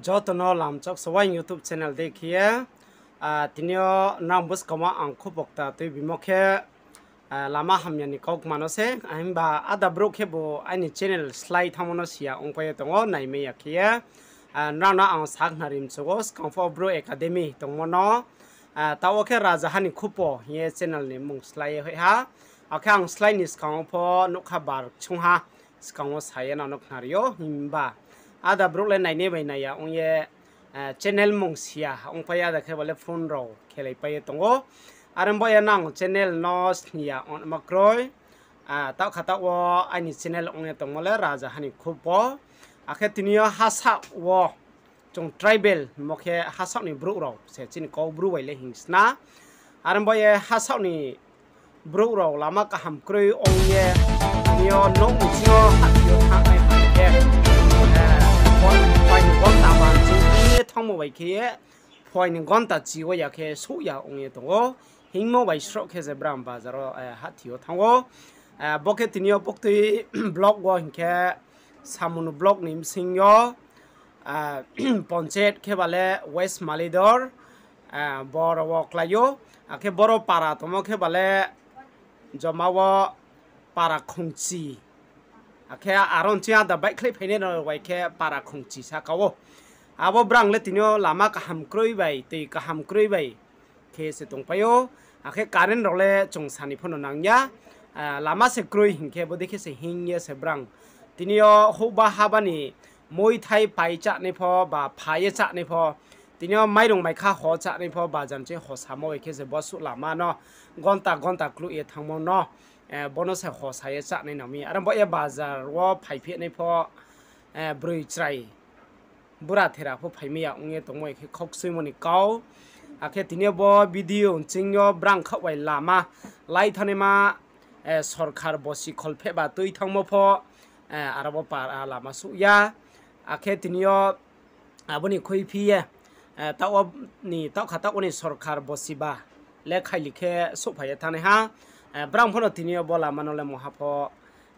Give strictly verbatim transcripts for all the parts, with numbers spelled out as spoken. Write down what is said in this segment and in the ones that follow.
Joto no lamchok se wai YouTube channel dei khe ye, ah, tini yo nrao buskang wo ang khupokta tuibimo khe, ah, lama hamya ni kaukma no se, himba ada brouh khebu aini channel slái thanngmo no siya ongpai ye tong ou, naimai ya khe ye. Ah, nrao no ang sakhnari mchugo, skang pho Bru Academy tongmo no, ah, taoh wo khe Rajaha ni Khupo hing ye channel ni mmung slái ye hoih ha. Akhe ang slái ni skang wo pho nougkha bar ksung ha, skang wo sa ye nrao no khnari ou, himba ada brouh le nainai bai nai ya ong ye, ah, channel mmung siya ongpai ya, ada khe ba le phone rao khelaipai ye tong ou. Are bo ye nang channel no sni ya ongma kroi. Ah, taoh kha taoh wo aini channel ong ye tongmo le Rajaha ni Khupo. Akhe tini yo hasaoh wo chung tribal mo khe hasaoh ni brouh rao se chini Kaubru bai le hing sna. Are bo ye hasaoh ni brouh rao lama kaham kroi ong ye, tini yo nouh ni sing yo hathi yo thanngnai phaing khe, eh, pho-, phoing ni gonta banching ye thanngmo bai khe ye, phoing ni gonta chi wo ya khe souh ya ong ye tong ou. Hingmo bai sroh khe se brang bazar wo, eh, hathi yo thanng ou. Eh, bo khe tini yo Buktui block wo hing khe Samunu block ni bsing yo, ah, panchayat khe ba le West Malidor, ah, boro wo klái ou. Akhe boro para tongmo khe ba le joma wo para khongchi. Akhe aro nching ada baihkhlai phainai rao bai khe para khongchi saka ou. Abo brang le tini yo lama kaham kroi bai, tui kaham kroi bai khe se tongpai ou. Akhe current rao le chung sa ni pho no nang ya. Ah, lama se kroi hing khe bodei khe se hing ye se brang. Tini yo houhba haba ni moithai pai chánai pho, ba pha ye chánai pho. Tini yo mairung maikha ho chánai pho, bazar nching hosamo bai khe se bo suh lama no gonta gonta kluh ye thanngmo no, eh, bo no se hosa ye chánai nang mi. Are bo ye bazar wo phaiphinai pho, eh, broi chrai bura thera pho phaimai ya ong ye tongmo khe khokchuimo ni kau. Akhe tini yo bo video nching yo brang khaoh bai lama lai thanngnaima, eh, sorkar bosi kholphehba tui thanngmo pho, eh, aro bo para lama suh ya. Akhe tini yo abo ni khuiphi ye, eh, taoh wo ni, taoh kha taoh wo ni sorkar bosiba le khaili khe souhphai ye thanngnai ha. Eh, brang pho no tini yo bo lama no le mungha pho,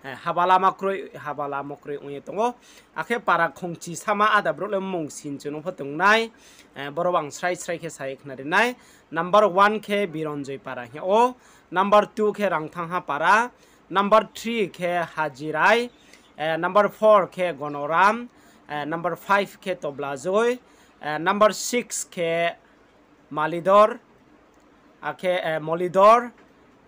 eh, haba lama kroi, haba lama kroi ong ye tong ou. Akhe para khongchi sama ada brouh le mmung sinchu no pho tongnai. Eh, boro ang srai srai khe sa ye khnari nai. Number one khe Bironjoi para hing yag ou. Number two khe Rangthangha para. Number three khe Hajirai. Eh, number four khe Gonoram. Eh, number five khe Toblajoi. Eh, number six khe Malidor, akhe, eh, Molidor,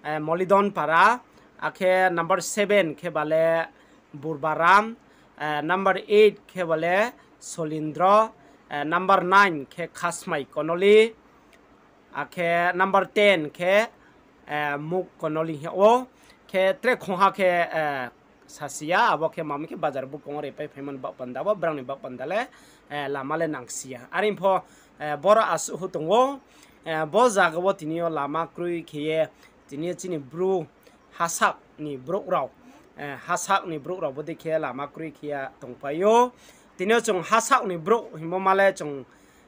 eh, Molidon para, akhe number seven khe ba le Burbaram, eh, number eight khe ba le Solindro, eh, number nine khe Khasmai Konoli, akhe number ten khe, eh, Muk Konoli hing yag ou, khe tre khongha khe, eh, sasi ya, abo khe mami khe bazar bukong wo repai phaimo ni baoh panda wo, brang ni baoh panda le, eh, lama le nangsi ya. Are pho, eh, boro asuh hu tong ou, eh, bo zaga wo tini yo lama kroi khe ye, tini yo chini Bru hasaoh ni brouh rao, eh, hasaoh ni brouh rao bodei khe lama kroi khe ya tongpai ou. Tini yo chung hasaoh ni brouh hingmo ma le chung,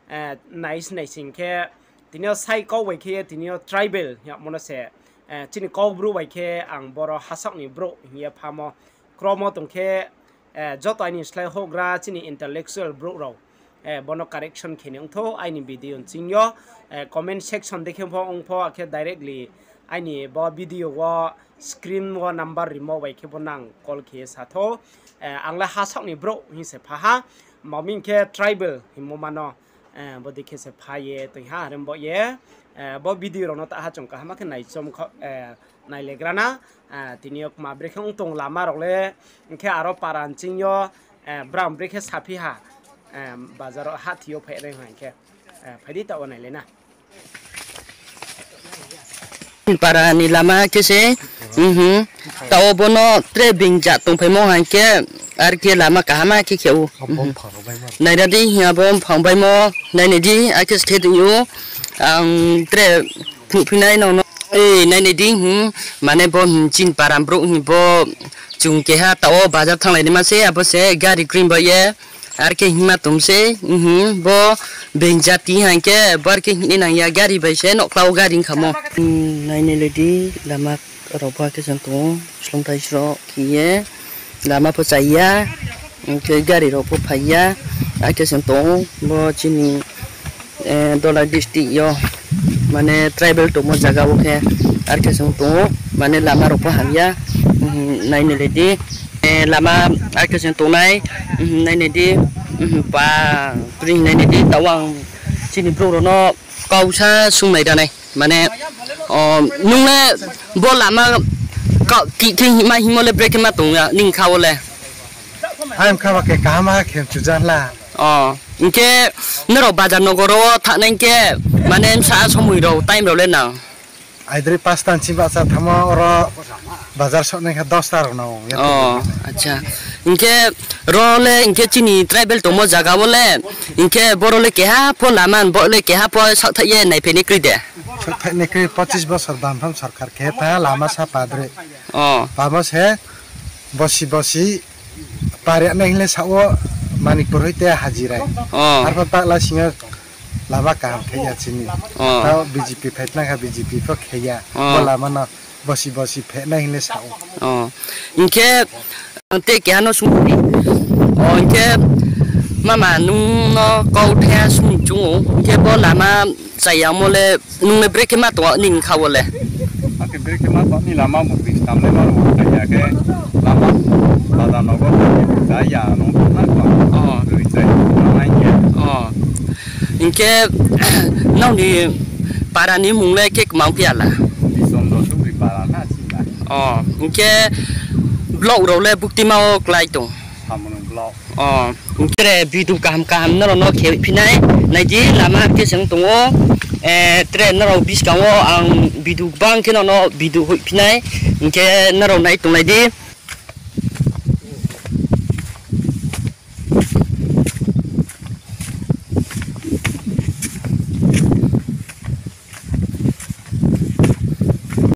eh, nais-, naising khe, tini yo sai kau bai khe ye, tini yo tribal hing yagmo no se, eh, chini Kaubru bai khe ang boro hasaoh ni brouh hing ye phamo, kromo tong khe, eh, joto aini slái houhgra chini intellectual brouh rao, eh, bono correction khe ni ong thou aini video nching yo, eh, comment section dei khe pho ong pho, akhe directly aini bo video wo screen wo number rimo bai khe bo nang call khe ye sa thou. Eh, ang le hasaoh ni brouh hing se pha ha, mami khe tribal hingmo ma no, eh, bodei khe se pha ye tong ha, are bo ye, eh, bo video rao no ta ha chung kaham khe naichom kho, eh, nailegra na, eh, tini yo kma brekhe ong tong lama rao le, hing khe aro para nching yo, eh, brang brekhe saphi ha, eh, bazar wo hathi yo phai nai hing khe, eh, phai di taoh wo nailai na. Para ni lama khe se, mhm. Taoh wo bono tre being ja tongphaimo hing khe, are khe lama kaham khe khe ou. Naira di, abo mphang baimo, nainai di, akhe se khe tong ou. Ang tre phnuhphi nai nang no. Eh, nainai di, hmm, mane bo, hmm, chini para brouh hing bo, chung keha taoh wo bazar thannglai naima se, abo se gari green bai ye, are khe hingma tong se, hmm, bo being jati hing khe, bo are khe hing nai nang ya gari bai se, nouhkhla wo gari khamo. Hmm, nainai lai di, lama rao pho khe se tong ou, slungthai sroh khe ye, lama pho chaya. Hing khe gari rao pho phai ya, akhe se tong ou, bo chini, eh, Dholai district yo, mane tribal tongmo zaga wo khe, arkhe se tong ou, mane lama rao pho ham ya, hmm, nai nai lai di, eh, lama arkhe se tongnai, hmm, nai nai di, hmm, pa, pri nai nai di, taoh ang chini brouh rao no kau sa sungnai da nai, mane, o, nung le bo lama ka-, ki khe hingma hingmo le brekhe ma tong ya, nini kha wo le. Ang kha ba khe kaham khe chuja hla. O, hing khe nrao bazar nogor wo thanngnai hing khe, mane bsa somoi rao, time rao le nang? Aidroih pasta ni sing bahcha thanngmo oro bazar sohnai khe dosta rao no ya. O, acha. Hing khe ro le hing khe chini tribal tongmo zaga wo le, hing khe boro le keha pho lama, bo le keha pho saohthaih ye naiphai ni kroi de. Saohthaih ni kroi, pochis bosor banpham sorkar khe tha lama sa padroih. O. Pamo se bosi bosi par ya nai hing le sa wo Manipur hoite hajirai. O. Arphuh takla sing yo lama kaham khe ya chini. O. Tao B J P phai tnang kha, B J P pho khe ya. O. Bo lama no bosi bosi phehnai hing le sa ou. O, hing khe ang tei keha no sung ni. O, hing khe mama nung no kau the sung chung ou. Hing khe bo lama chayamo le nung le brekhe ma tong nini kha wo le? Akhe brekhe ma tong ni lama bo bri stam le ma rao wo phai ya khe lama bazar nogor cha ya nung tong na kho. O. Roi chai tong na hing khe. O. Hing khe nrao ni para ni mmung le khe kmang phi ya la? Bisondro Sugri para na chini la. O, hing khe block rao le buktima wo klái tong? Samung block. O, hing khe re video kaham kaham nrao no khe phi nai, nai di lama khe se tong ou, eh, tre nrao buskang wo ang video gbang khe nrao no video hoih phi nai, hing khe nrao nai tonglai di.